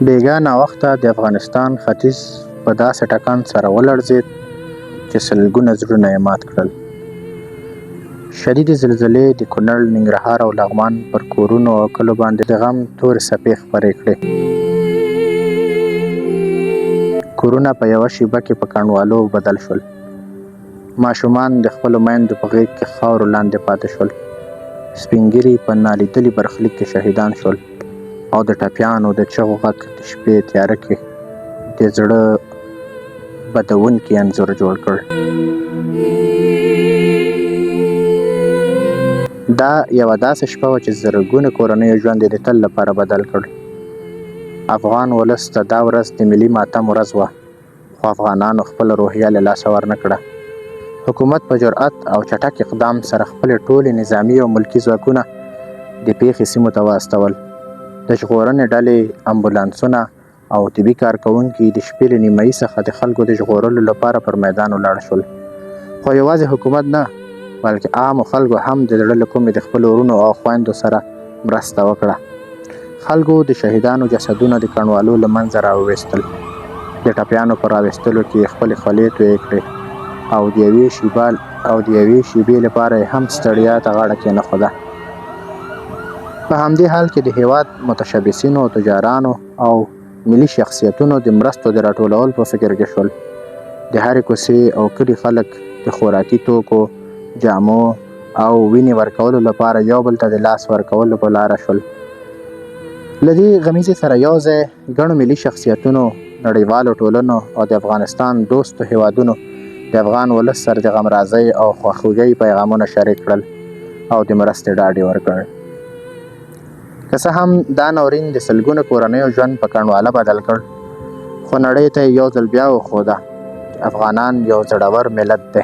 بېګا ناوخته د افغانستان ختیځ په داسې ټکان سره ولړزېد چې سلګونه زړونه یې مات کړل. شدیدې زلزلې د کونړ، ننګرهار او لغمان پر کورونو او کلو باندې د غم تورې څپې خپرې کړې. کورونه په یوه شېبه کې په کنډوالو بدل شول. ماشومان د خپلو میندو په غېږ کې خاورو لاندې پاتې شول. سپین ږیري په نالیدلي برخلیک کې شهیدان شول او د ټپیانو د چغو غږ د شپې تیاره کې د زړه بدوونکي انځور جوړ کړ. دا یوه داسې شپه وه چې زرګونه کورنیو ژوند یې د تل لپاره بدل کړ. افغان ولس ته دا ورځ د ملي ماتم ورځ وه. خو افغانانو خپله روحیه له لاسه ورنه کړه. حکومت په جرأت او چټک اقدام سره خپلې ټولې نظامي او ملکي ځواکونه د پېښې سیمو ته واستول. د ژغورنې ډلې، امبولانسونه او طبي کارکوونکي د شپې له نیمايي څخه د خلکو د ژغورلو لپاره پر میدان ولاړ شول. خو یوازې حکومت نه، بلکې عامو خلکو هم د زړه له کومې د خپلو وروڼو او خویندو سره مرسته وکړه. خلکو د شهیدانو جسدونه د کڼوالو له منځه راوویستل، د ټپیانو په راویستلو کې یې خپلې خولې تویې کړې او د یوې شیبه او د یوې شیبې لپاره یې هم ستړیا ته غاړه کېنښوده. په همدې حال کې د هېواد متشبثینو، تجارانو او ملي شخصیتونو د مرستو د راټولولو په فکر کې شول. د هرې کوڅې او کلي خلک د خوراکي توکو، جامو او وینې ورکولو لپاره یو بل ته د لاس ورکولو په لاره شول. له دې غمیزې سره یو ځای ګڼو ملي شخصیتونو، نړیوالو ټولنو او د افغانستان دوستو هېوادونو د افغان ولس سره د غمرازۍ او خواخوږۍ پیغامونه شریک کړل او د مرستې ډاډ یې ورکړ. که څه هم دا ناورین د سلګونو کورنیو ژوند په کنډواله بدل کړ، خو نړۍ ته یې یو ځل بیا وښوده چې افغانان یو زړور ملت دی،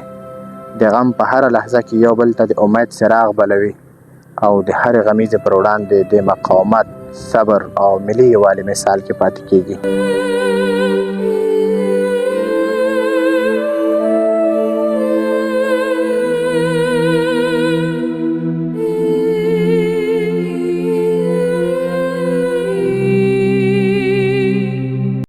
د غم په هره لحظه کې یو بل ته د امید څراغ بلوي او د هرې غمیزې پر وړاندې د مقاومت، صبر او ملي یووالي مثال کې پاتې کېږي.